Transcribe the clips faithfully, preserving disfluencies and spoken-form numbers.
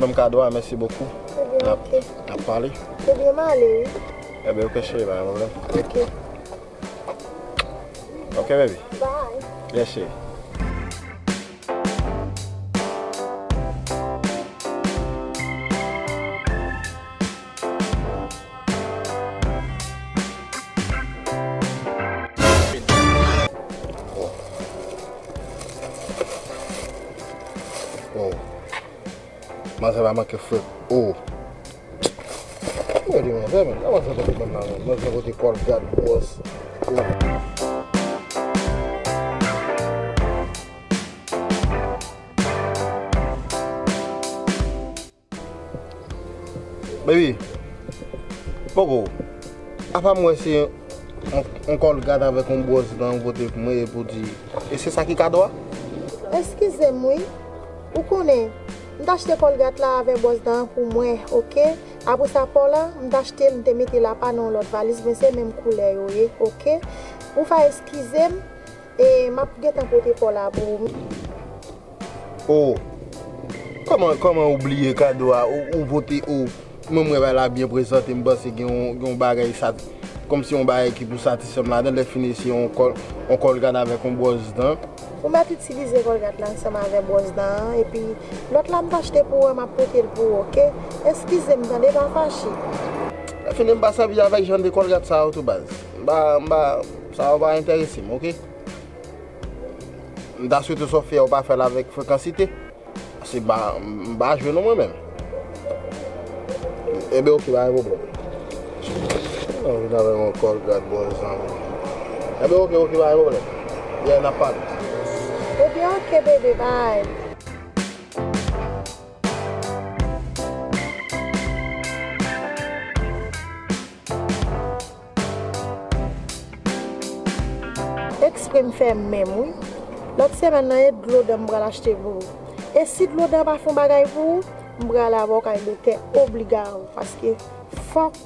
Ban m kado a, mèsi bokou. Ebyen, n ap, ok, n ap pale. Ebyen, m ale, wi. Ebyen, ok, cheri, pa gen pwoblèm. Ok. Ok, baby. Bye. Yes, cheri. Oh. Oh. Manzè pa manke frèt. Oh. Gade manzè, men. Manzè pote bann nan, men. Manzè pote Colgate, bwòs. Oh. Baby, poko. Apa m wè se yon, yon Colgate avèk yon bwòs dan ou pote pou mwen epi w di, e se sa ki kado a? Eskize m, wi. Ou konnen, m t achte Colgate la avèk bwòs dan an pou mwen, oke? Apre sa, pa w la, m t achte l, m te mete l apa nan yon lòt valiz, men se menm koulè yo ye, oke? Ou va eskize m, e m ap gentan pote pa w la pou ou. Oh, kòman, kòman ou bliye kado a, ou, ou pote, oh, mwen, mwen, bagay la byen prezante, m panse gen yon, gen yon bagay sa, kòmsi yon bagay ki pou satisfè m ladan, lè fini se yon kòl, yon Colgate avèk yon bwòs dan. Ou mèt itilize Colgate la ansanm avèk bwòs dan an, epi lòt la m t achte pou ou an, m ap pote l pou ou, oke? Eskize m, tande, pa fache. Lè fini m pa sèvi avèk jan de Colgate sa yo tou baz. M pa, m pa, sa yo pa enterese m, oke? M ta swete sa w fè a, ou pa fè l avèk frekansite. Paske m pa, m pa jwe non mwen menm. Ebyen, oke, pa gen pwoblèm. Non, vin avè m yon Colgate, bon zanmi. Ebyen, oke, oke, pa gen pwoblèm. Yeah, n ap pale. Ebyen, oke, bebe, bye. Ekspre m fè menm, wi. Lòt semèn nan, e dlo dan m pral achte pou ou. E si dlo dan pa fè yon bagay pou ou, m pral avè w kay doktè obligawo, paske fòk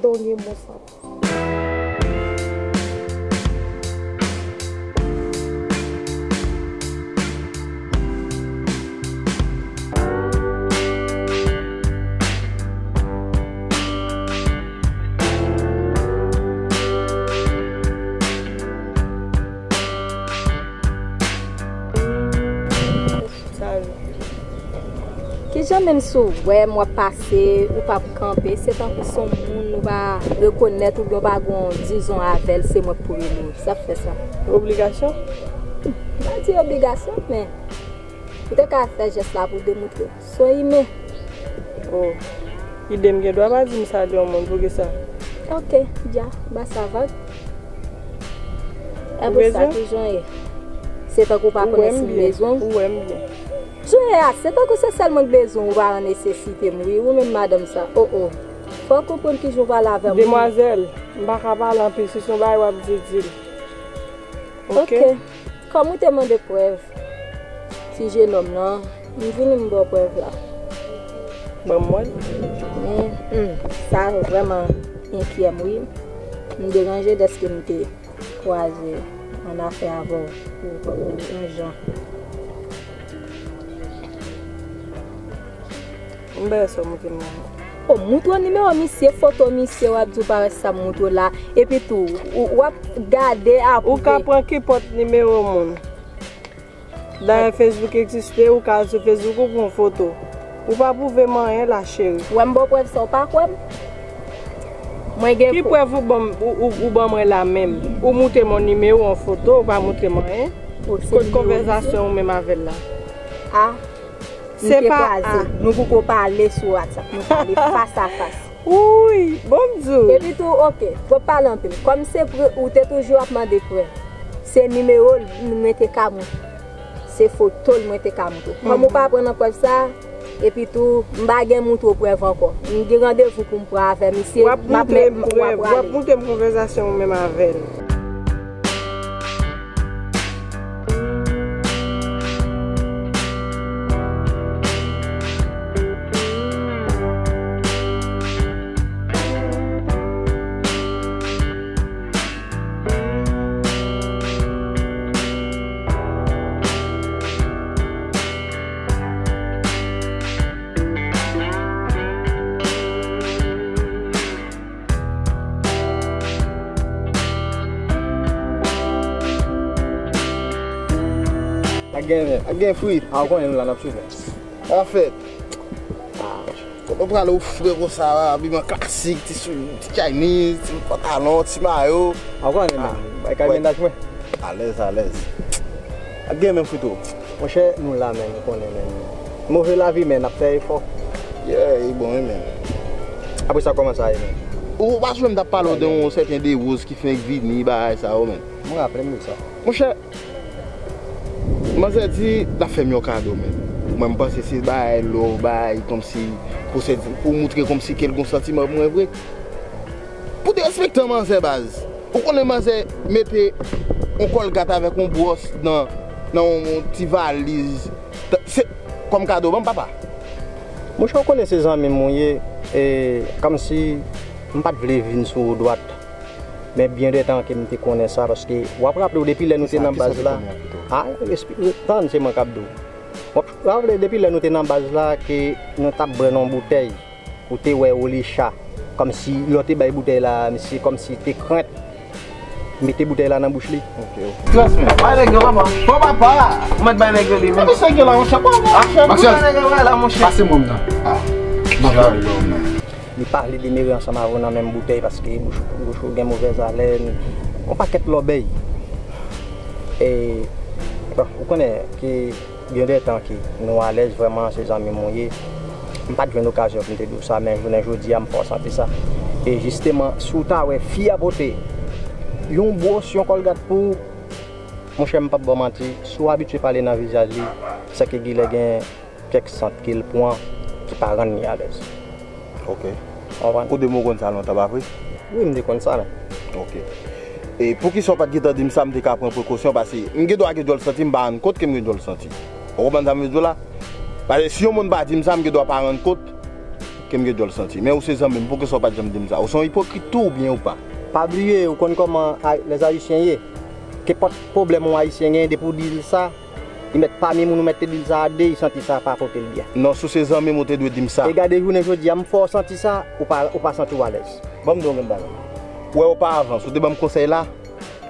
don gen bon sante. Sa yo. Kijan menm si w wè m w ap pase, ou p ap kanpe, se tankou se yon moun ou pa rekonèt oubyen w pa gen yon dizon avè l, se mwen k pou rele w. Sa k fè sa? Obligasyon? M pa di obligasyon, men ou te ka fè jès la pou demontre w se yon imen. Oh. Ide m gen dwa pa di m salye yon moun, poukisa? Ok, dja, ba sa vag. Apre sa, kijan w ye? Se tankou w pa konnen si m bezwen w. Ou wè m byen. Jan w ye a, se tankou se sèl mwen k bezwen w, ou pa nan nesesite m, wi, ou menm madanm sa. Oh, oh. Fò w konprann kijan w pale avè m, wi. Demwazèl, m pa ka pale anpil, si se yon bagay w ap di, di l. Ok. Ok. Kòm ou te mande prèv ti jenòm lan, m vini m ba w prèv la. Ban m wè l. Men, hmm, sa vrèman enkyè m, wi. M deranje dèske m te kwaze ann afè avè w pou, pou yon jan. M ba w sa w montre m la. O, montre w nimewo misye, foto misye, w ap di w pa wè sa m montre w la. Epi tou, w, w ap gade apre. Ou ka pran kenpòt nimewo moun. Dayè, Facebook egziste, ou ka al sou Facebook ou pran foto. Ou pa pwouve m anyen la, cheri. W wè m ba w prèv sa, w pa kwè m? Mwen gen ki prèv ou ban m, ou, ou, ou ban mwen la menm? Ou montre m yon nimewo, yon foto, ou pa montre m anyen. Kot konvèsasyon ou menm avè l la? A. Nou te kwaze. Nou poko pale sou WhatsApp, nou pale fas a fas. Wouy, bon m di w. Epi tou, ok, w ap pale anpil. Kòm se prèv, ou te toujou ap mande prèv. Se nimewo l mwen te ka montre. Se foto l mwen te ka montre. Kòm ou pa pran nan prèv sa, epi tou, m pa gen montre w prèv ankò. M gen randevou pou m pran avè misye, m ap, m ap prale. W ap montre m konvèsasyon ou menm avè l. Gen, gen fri. A, ou konnen nou la, n ap swiv. Anfèt, kote w prale, ou fre konsa, abiman klasik, ti sou, ti Chinese, ti pantalon, ti mayo. A, ou konnen, men, bay kay mennaj mwen. Alèz, alèz. Ap gen menm, Frito. Monchè, nou la, men, ou konnen, men. Move lavi, men, n ap fè efò. Yeah, e bon, wi, men. Apre sa, kòman sa ye, men? Ou pa sonje m t ap pale w de yon sèten Dewoz ki fenk vini, bagay sa yo, men. Mwen raple m de sa. Monchè, manzè di l ap fè m yon kado, men. Mwen, m panse se bagay love, bagay kòmsi pou se, pou moutre kòmsi ke l gon santiman pou mwen vre. Pou derespektan manzè, baz. Ou konnen manzè mete yon kòlgat avèk yon bwòs nan, nan yon ti valiz. Se kòm kado, ban m, papa. Monchè, ou konnen se zanmi m ou ye, e, kòmsi m pa t vle vin sou ou dwat. Men byen de tan ke m te konnen sa, paske w ap raple w depi lè nou te nan baz la. A, espi-, tann, se mwen k ap di w. W ap raple depi lè nou te nan baz la ke nou t ap bwè nan yon boutèy. Ou te wè Olicha, kòmsi lè w te bay boutèy la, misye kòmsi te krent. Mete boutèy la nan bouch li. Ok, ok. Transmè. Bay nèg yo, papa. Bon, papa. Ou mèt bay nèg yo li, men. Epi sa gen la, monchè. Bon, bon, monchè. Maksèl, bay nèg yo la, monchè. Pase mwen nan. A. Li pa vle demere ansanm avè w nan menm boutèy paske bouch, bouch ou gen movèz alèn. Yon pakèt lòbèy. E, bon, ou konnen ke gen de tan ke nou alèz, vrèman, se zanmi m ou ye. M pa t jwenn okazyon pou m te di w sa, men jounen jodi a, m fè w santi sa. E jisteman, si w ta wè fi a pote yon bwòs, yon kòlgat pou ou, monchè, m p ap ba w manti, si w abitye pale nan vizaj li, sèke genlè gen kèk sant ke l pran ki pa rann li alèz. Ok. Ou konprann? Ou de m ou konn sa lontan, pa vre? Wi, m te konn sa, men. Ok. E poukisa w pa t gentan di m sa, m te ka pran prekosyon, paske m gen dwa gen djòl santi, m pa rann kont ke m gen djòl santi. Ou konprann sa m vle di w la? Paske si yon moun pa di m sa, m gen dwa pa rann kont ke m gen djòl santi. Men ou se zanmi m, poukisa w pa t janm di m sa? Ou se yon ipokrit tou oubyen ou pa? Pa bliye, ou konn kòman a-, lèzayisyen ye. Kenpòt pwoblèm yon ayisyen genyen, depi w di l sa, li mèt pami moun ou mèt te di l sa a de, li santi sa pa pote l byen. Non, si w se zanmi m, ou te dwe di m sa. E gade, jounen jodi a, m fè w santi sa, ou pa, ou pa santi w alèz. Ban m di w yon grenn bagay. Ou wè, oparavan, si w te ban m konsèy la,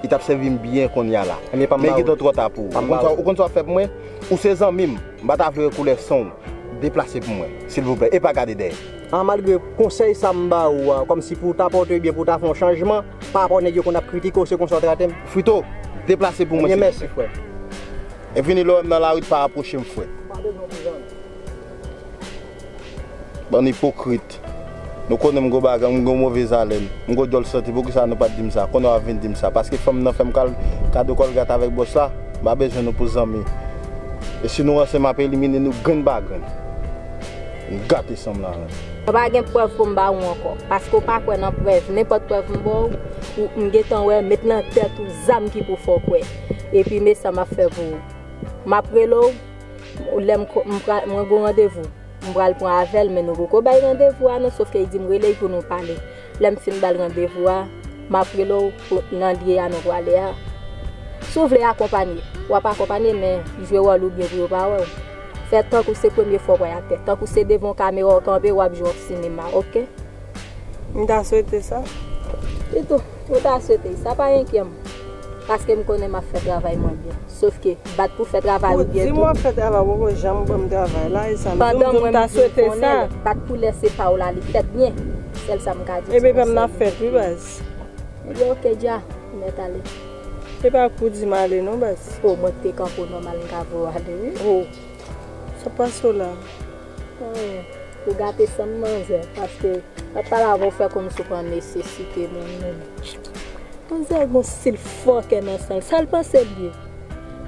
li t ap sèvi m byen kounye a la. Men li gentan twò ta pou ou. Ou konn sa, ou konn sa w ap fè pou mwen? Ou se zanmi m, m pa ta vle wè koulè san w. Deplase pou mwen, silvouplè, e pa gade dèyè. A, malgre konsèy sa m ba ou a, kòmsi pou w ta pòte byen, pou w ta fè yon chanjman, pa rapò nèg yo konn ap kritike w, se konsa w trate m. Frito, deplase pou mwen, silvouplè. Ebyen, mèsi, frè. E vini lè w wè m nan lari, pa apwoche m, frè. Bann ipokrit. Nou konnen m gwo bagay, m gwo movèz alèn, m gwo djòl santi, poukisa nou pa t di m sa? Kounye a w ap vin di m sa? Paske fanm nan fè m kal-, kado kòlgat avèk bwòs la? M pa bezwen nou pou zanmi. E si nou ranse, m ap elimine nou grenn pa grenn. M gate san m la menm. Mwen pa gen prèv pou m ba ou ankò, paske w pa kwè nan prèv. Nenpòt prèv m ba w, ou, m gentan wè, met nan tèt ou zam ki pou fè w kwè. Epi, men sa m ap fè pou ou. M ap rele w, lè m ko-, m pra-, mwen gen yon randevou. M pral pran avè l, men nou poko bay randevou a non, sòf ke li di m rele l pou nou pale. Lè m fin ba l randevou a, m ap rele w pou nan lye a nou prale a. Si w vle akonpanye, w ap akonpanye, men jwe wòl ou byen pou yo pa wè w. Fè tankou se premye fwa w pral aktè, tankou se devan yon kamera w kanpe, w ap jwe yon sinema, oke? M ta swete sa. Se tou. Ou ta swete, sa pa enkyè m. Paske m konnen m ap fè travay mwen byen. Sòf ke bat pou fè travay ou byen tou. Ou di m w ap fè travay, ou poko janm ban m travay la, e sa m di w, m di w m ta swete sa. Bat pou lè se pa w la, li fèt byen. Sèl sa m ka di. Ebyen, pa m n ap fèt, wi, baz. Ebyen, oke, dja, ou mèt ale. E pa pou di m ale non, baz. O, mwen te kanpe w nòmal, m ka voye w ale, wi. O, sa pase w la? Anyen. Ou gate san m, manzè, paske w ap pale avè w, fè kòmsi w pa nesesite moun menm. Manzè gon stil fòkè nan san l. Sa l panse l ye?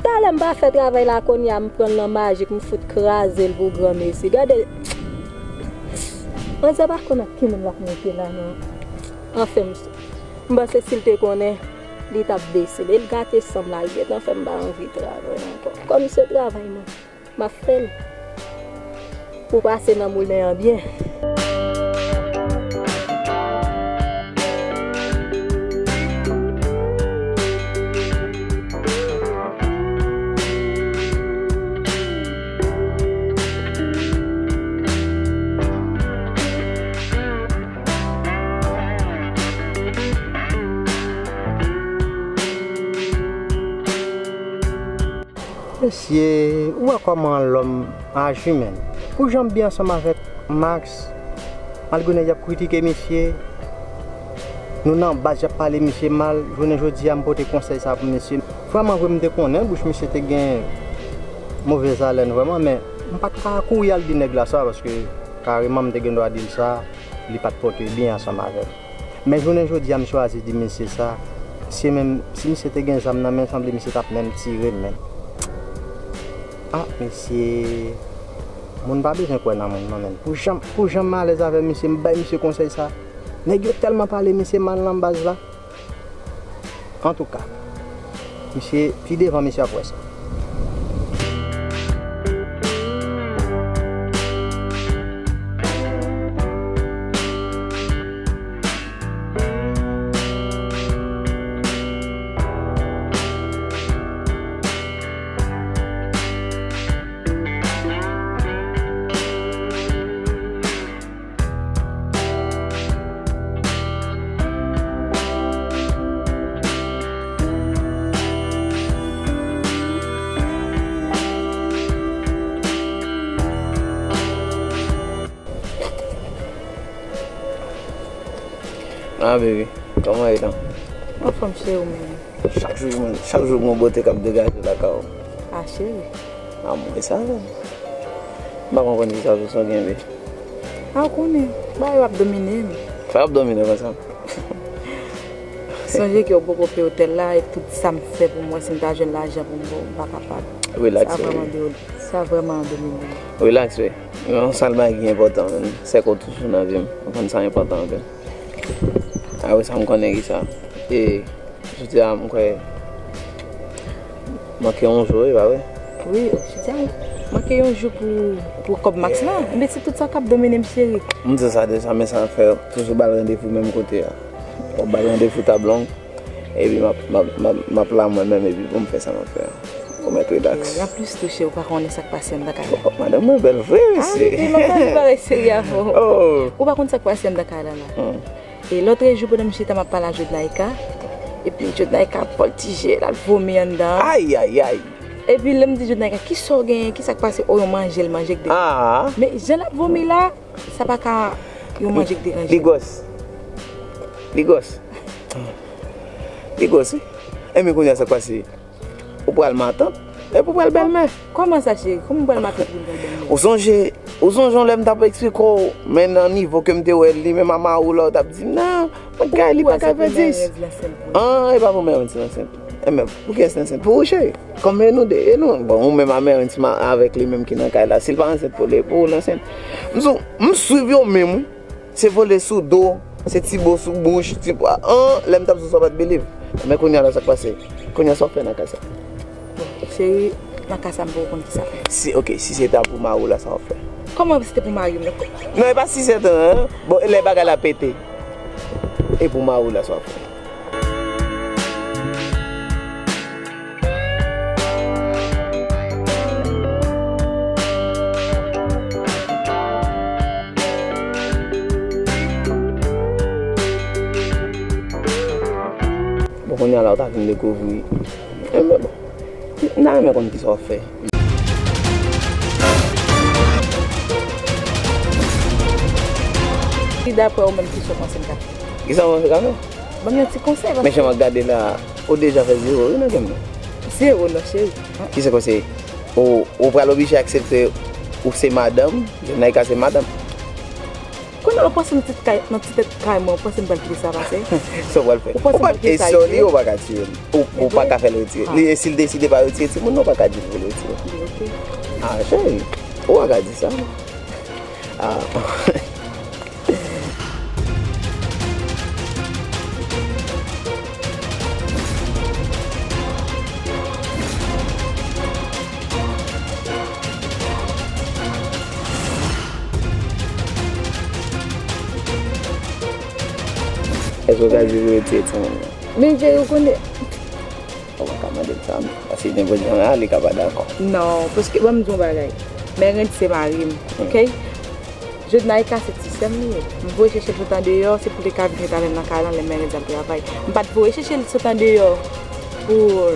Talè m pa fè travay la, kounye a m pran l nan majik, m fout kraze l pou granmesi. Gade, manzè pa konn ak ki moun l ap monte la, non. Anfen, m, m panse si l te konnen, li t ap bese l. E l gate san m la, l gentan fè m pa anvi travay ankò. Kòm se travay mwen. M ap fè l pou pase nan moulen an byen. Mesye, ou wè kòman lòm aji, menn. Pou jan m byen ansanm avèk Max, malgre nèg y ap kritike misye, nou nan baz, y ap pale misye mal, jounen jodi a m pote konsèy sa pou misye. Vrèman vre, m te konnen bouch misye te gen movèz alèn vrèman, men m pa t ka kouri al di nèg la sa, paske kareman m te gen dwa di l sa, li pa t pote byen ansanm avè m. Men jounen jodi a, m chwazi di misye sa, si menm, si misye te gen zam nan men, sanble misye t ap menm tire m menm. Ah, mesye, moun pa bezwen kwè nan moun, non, menn. Pou jan, pou jan m alèz avè misye, m bay misye konsèy sa. Nèg yo tèlman pale misye mal nan baz la. Antouka, misye, pi devan, misye ap wè sa. Ah, baby, kòman w ye, non? Anfòm, cheri, ou menm? Chak jou, chak jou, gon bote k ap degaje lakay ou. Ah, cheri. Ah, mwen, sa va. M pa konprann kisa sou sa w gen, baby. Ah, ou konnen, bagay yo ap domine m. Sa ap domine konsa. Sonje ke ou poko peye otèl la, e tout sa m fè pou mwen, si m ta jwenn lajan pou m ba w, m pa kapab. Relax, baby. Sa vrèman domine m. Relax, wi. Yon sèl bagay ki enpòtan, menn, se ke w toujou nan vi m. Ou konn sa enpòtan anpil. Apre sa, m konnen ki sa. E, jodi a, m kwè, manke yon jou, wi, pa vre? Wi, jodi a, manke yon jou pou, pou kòb Max la. Men se tout sa k ap domine m, cheri. M di sa deja, men sa fè toujou ba l randevou menm kote a. W ap ba l randevou tab long. Epi m ap, m ap, m ap, m ap la mwen menm epi pou m fè sa m ap fè a. Ou mèt relax. E, anplis tou, cheri, ou pa konnen sa k pase anndan kay la. Oh, madanm mwen bèl vre, mesye. Ah, wi, wi, m ap pale bagay serye avè w. Oh. Ou pa konn sa k pase anndan kay la, la. Hmm. E lòt jou, pandan m chita, m ap pale a Jodnaïka. Epi Jodnaïka ap vòltije, l al vomi anndan. Ay, ay, ay. Epi lè m di Jodnaïka, "Kisa w genyen? Kisa k pase?" Oh, yon manje, l manje k de. Ah. Men jan l ap vomi la, sa pa ka yon manje k deranje. Li gwòs. Li gwòs. Li gwòs, wi. Enben, kounye a, sa k pase? Ou pral matant, epi ou pral bèlmè. Kòman sa, cheri? Kòman ou pral matant epi ou pral bèlmè? Ou sonje, ou sonje yon lè m t ap eksplike w, men nan nivo ke m te wè li menm a Maroula, ou t ap di m, "Non, mwen kay li pa ka fè dis." An, e pa pou mwen, mwen ti ansent. Enben, pou kiyès li ansent? Pou ou, cheri. Kòm e nou de, e nou, bon, ou menm a mè entim avèk li menm ki nan kay la. Si l pa ansent pou li, pou ou l ansent. M sou, m swiv yo menm, wi. Se vole sou do, se ti bo sou bouch, ti, an, lè m t ap sou sa, w pa t believe. Men kounye a la, sa k pase? Kounye a, sa w fè nan ka sa? Bon, cheri, nan ka sa, m poko konn kisa fè. Si, ok, si se ta pou mari w la, sa w ap fè? Kòman si te pou mari m nan? Non, e pa si se ta, en. Bon, e lè bagay la pete? E pou mari w la, sa w ap fè? Bon, kounye a la, ou ta vin dekouvri. Enben, bon. M ta renmen konn kisa w ap fè. Si daprè ou menm, kisa w panse m ka fè? Kisa w panse w ka fè? Ban m yon ti konsèy, paske men jan m ap gade la, ou deja fè zewo, wi, nan game nan. Zewo non, cheri. Kisa w panse? Ou, ou pral oblije aksepte ou se madanm, Jodnaïka se madanm. Kounye a, ou panse nan ti kay, nan ti tèt kay mwen, ou panse m pral kite sa pase? Sa w pral fè? Ou panse m pral kite sa? E sè w li, ou pa ka tiye l. Ou, ou pa ka fè l retire. Li, e si l deside pa retire timoun nan, ou pa ka di l pou l retire. Ok. Ah, cheri, ou pa ka di sa, non. Ah. Èske w ka di pou yo tiye timoun nan? Men Jerry, ou konnen. Ou pa ka mande l sa, non. Paske nenpòt jan la, li ka pa dakò. Non, paske, ban m di w yon bagay. Mè Randy se mari m, ok? Jodnaïka se ti sè m li ye. M voye chèche l sot andeyò, se pou li ka vin ret avè m nan kay lan lè Mè Randy al travay. M pa t voye chèche l sot andeyò pou